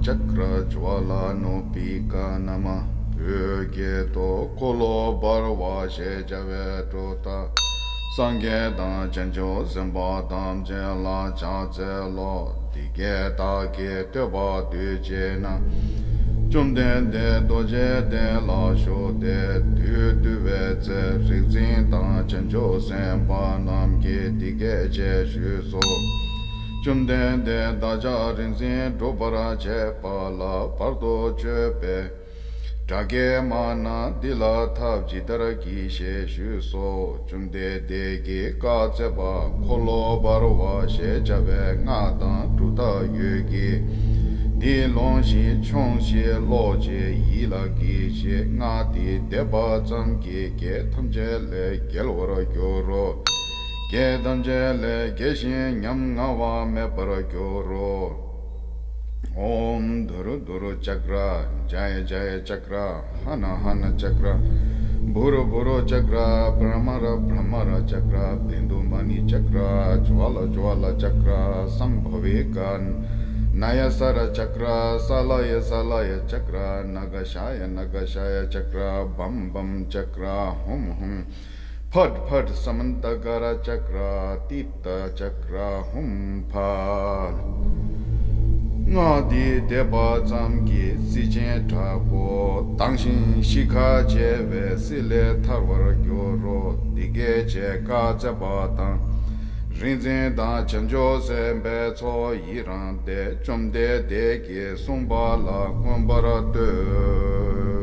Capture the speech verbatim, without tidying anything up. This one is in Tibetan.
ཅཀྲ་ཇྭ་ལ་ནོ་པི་ཀ་ན་མ། བོད་སྐད་དུ། འཁོར་ལོ་འབར་བ་ཞེས་བྱ་བའི་སྒྲོ་བཏགས། སངས་རྒྱས་དང་བྱང་ཆུབ་སེམས་དཔའ་ཐམས་ཅད་ལ་ཕྱག་འཚལ་ལོ། འདི་སྐད་བདག་གིས་ཐོས་པ་དུས་གཅིག་ན། བཅོམ་ལྡན་འདས་རྡོ་རྗེ་གདན་ལ་བཞུགས་ཏེ། དུས་དུལ་བའི་ཚེ། རིག་འཛིན་དང་བྱང་ཆུབ་སེམས་དཔའ་རྣམས་ཀྱིས་འདི་སྐད་ཅེས་ཞུས་སོ། བཅོམ་ལྡན་འདས། བདག་ཅག་རིག་འཛིན་སྒྲུབ་པར་བྱེད་པ་ལ་བར་དུ་གཅོད་པའི་དགྲ་བགེགས་མ་ན་འདི་ལ་ཐབས་ཇི་ལྟར་བགྱི་ཞེས་ཞུས་སོ། བཅོམ་ལྡན་འདས་ཀྱིས་བཀའ་སྩལ་པ། འཁོར་ལོ་འབར་བ་ཞེས་བྱ་བའི་སྔགས་དང་སྒྲུབ་ཐབས་ཡོད་ཀྱིས། འདི་ལོངས་ཤིག་མཆོངས་ཤིག་ཀློག་ཅིག་ཡིད་ལ་བགྱིད་ཅིག་སྔགས་འདི་བཟླས་པ་ཙམ་གྱིས་བགེགས་ཐམས་ཅད་ལས་རྒྱལ་བར་འགྱུར་རོ། བགེགས་ཐམས་ཅད་ལས་རྒྱལ་ཞིང་ཉམ་ང་བ་མེད་པར་འགྱུར་རོ། ཨོཾ་དྷུ་རུ་དྷུ་རུ་ཅཀྲ། ཛ་ཡ་ཛ་ཡ་ཅཀྲ། ཧ་ན་ཧ་ན་ཅཀྲ། བྷུ་རུ་བྷུ་རུ་ཅཀྲ། བྷྲ་མ་ར་བྷྲ་མ་ར་ཅཀྲ། བཻ་ཌཱུ་མ་ཎི་ཅཀྲ། ཇྭ་ལ་ཇྭ་ལ་ཅཀྲ། སཾ་བྷ་ཝེ་ཀ་ན་ཡ་སཱ་ར་ཅཀྲ། ས་ལ་ཡ་སཱ་ལ་ཡ་ཅཀྲ། ན་ག་ཤ་ཡ་ན་ག་ཤ་ཡ་ཅཀྲ། བཾ་བཾ་ཅཀྲ། ཧཱུྃ་ཧཱུྃ། ཕཊ་ཕཊ། ས་མནྟ་ཀ་ར་ཅཀྲ། ཏིབྟ་ཅཀྲ། ཧཱུྃ་ཕཊ། སྔགས་འདི་བཟླས་པ་ཙམ་གྱིས་བསིལ་ཆེན་དྲག་པོ་ལྡང་ཞིང་ཤི་ཁ་འབྱེ་བའི་བསིལ་ལས་ཐར་བར་འགྱུར་རོ། འདི་སྐད་ཅེས་བཀའ་སྩལ་པ་དང་། རིག་འཛིན་དང་བྱང་ཆུབ་སེམས་དཔའི་ཚོགས་ཡི་རངས་ཏེ། བཅོམ་ལྡན་འདས་ཀྱིས་གསུངས་པ་ལ་མངོན་པར་བསྟོད།